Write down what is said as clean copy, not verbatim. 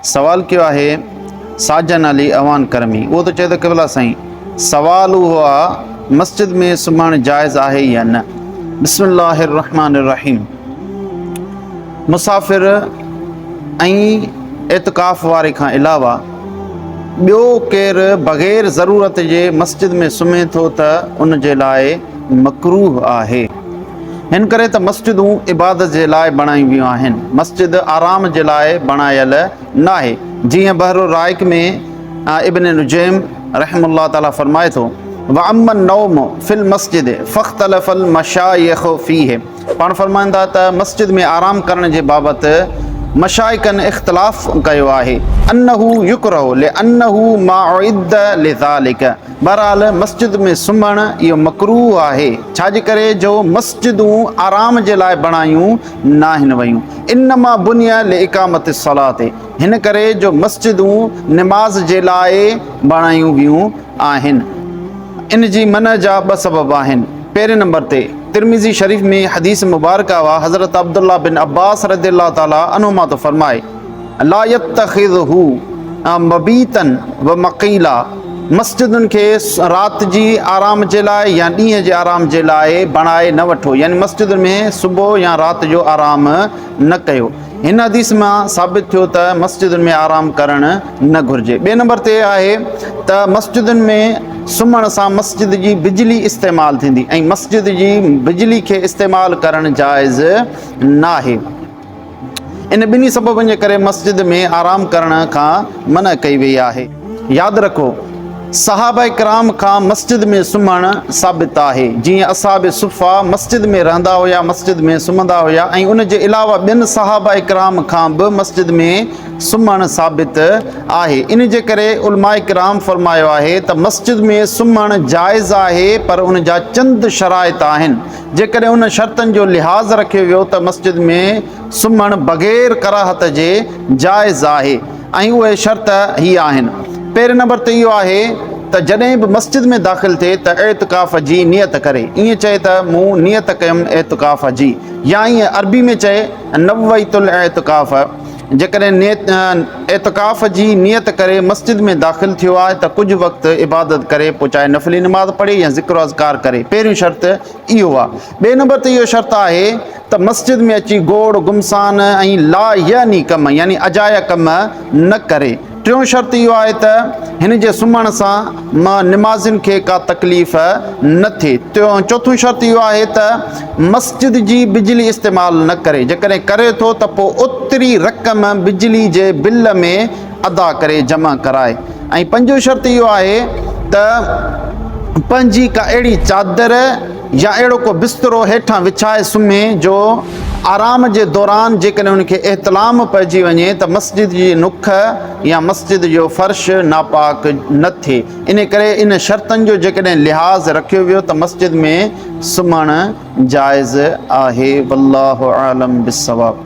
سوال ڪيو آهي ساجن علي اعوان ڪرمي اهو ٿو چئي ته قبلا سائين سوال اهو آ مسجد ۾ سمهڻ جائز آهي يا نه بسم الله الرحمن الرحيم مسافر ۽ اعتڪاف واري کان علاوه ٻيو ڪير بغير ضرورت جي مسجد ۾ سمهي ٿو ته ان جي لاء مڪروه آهي. هن ڪري ته مسجدون عبادت جي لاء بڻايون ويون آهن، مسجد آرام جي لاء بڻايل ناهي. جيئن بحر الرائق ۾ ابن نجيم رحمه الله تعالٰي فرمائي ٿو، واما النوم في المسجد فاختلف المشايخ فيه پاڻ فرمائن ٿا ته مسجد ۾ آرام ڪرڻ جي بابت مشائخن اختلاف ڪيو آهي، انه يڪره لانه ما اعد لذلک بهرحال مسجد ۾ سمهڻ اهو مڪروه آهي، ڇا جي ڪري جو مسجدون آرام جي لاء بڻايون ناهن ويون، انما بني لاقامة الصلاة هن ڪري جو مسجدون نماز جي لاء بڻايون ويون آهن. ان جي منع جا ٻه سبب آهن. پهرين نمبر تي ترمذي شريف ۾ حديث مبارڪه آ حضرت عبدالله بن عباس رضي الله تعالٰي عنهما ٿو فرمائي، لا يتخذه مبيتا ومقيلا مسجدن کي رات جي آرام جي لاء يا ڏينهن جي آرام جي لاء بڻائي نه وٺو يعني مسجدن ۾ صبح يا رات جو آرام نه ڪيو. هن حديث مان ثابت ٿيو ته مسجدن ۾ آرام ڪرڻ نه گهرجي. ٻئي نمبر تي آهي ته مسجدن ۾ سمهڻ سان مسجد جي بجلي استعمال ٿيندي ۽ مسجد جي بجلي کي استعمال ڪرڻ جائز ناهي. ان ٻنهي سببن جي ڪري مسجد ۾ آرام ڪرڻ کان منع ڪئي وئي آهي. ياد رکو! صحابه ڪرام کان مسجد ۾ سمهڻ ثابت آهي، جيئن اصحاب صفه مسجد ۾ رهندا هيا، مسجد ۾ سمهندا هيا ۽ ان جي علاوه ٻين صحابه ڪرام کان به مسجد ۾ سمهڻ ثابت آهي. ان جي ڪري علماء ڪرام فرمايو آهي ته مسجد ۾ سمهڻ جائز آهي پر ان جا چند شرائط آهن، جيڪڏهن انهن شرطن جو لحاظ رکيو ويو ته مسجد ۾ سمهڻ بغير ڪراهت جي جائز آهي. ۽ اهي شرط هي آهن. پهرين نمبر تي اهو آهي ته جڏهن به مسجد ۾ داخل ٿئي ته اعتڪاف جي نيت ڪري، ائين چئي ته مون نيت ڪيم اعتڪاف جي يا ائين عربي ۾ چئي نويت الاعتڪاف جيڪڏهن اعتڪاف جي نيت ڪري مسجد ۾ داخل ٿيو آهي ته ڪجهه وقت عبادت ڪري پوء چاهي نفلي نماز پڙهي يا ذڪر و اذڪار ڪري پهريون شرط اهو آهي. ٻئي نمبر تي اهو شرط آهي ته مسجد ۾ اچي گوڙ، گمسان ۽ لا يعني ڪم يعني اجايا ڪم نه ڪري. ٽيون شرط اهو آهي ته هن جي سمهڻ سان نمازين کي ڪا تڪليف نه ٿئي. چوٿون شرط اهو آهي ته مسجد جي بجلي استعمال نه ڪري، جيڪڏهن ڪري ٿو ته پوء اوتري رقم بجلي جي بل ۾ ادا ڪري جمع ڪرائي ۽ پنجون شرط اهو آهي ته پنهنجي ڪا اهڙي چادر يا اهڙو ڪو بسترو هيٺان وڇائي سمهي جو آرام جي دوران جيڪڏهن ان کي احتلام پئجي وڃي ته مسجد جي نک يا مسجد جو فرش ناپاڪ نه ٿئي ان ڪري ان شرطن جو جيڪڏهن لحاظ رکيو ويو ته مسجد ۾ سمهڻ جائز آهي والله اعلم بالصواب.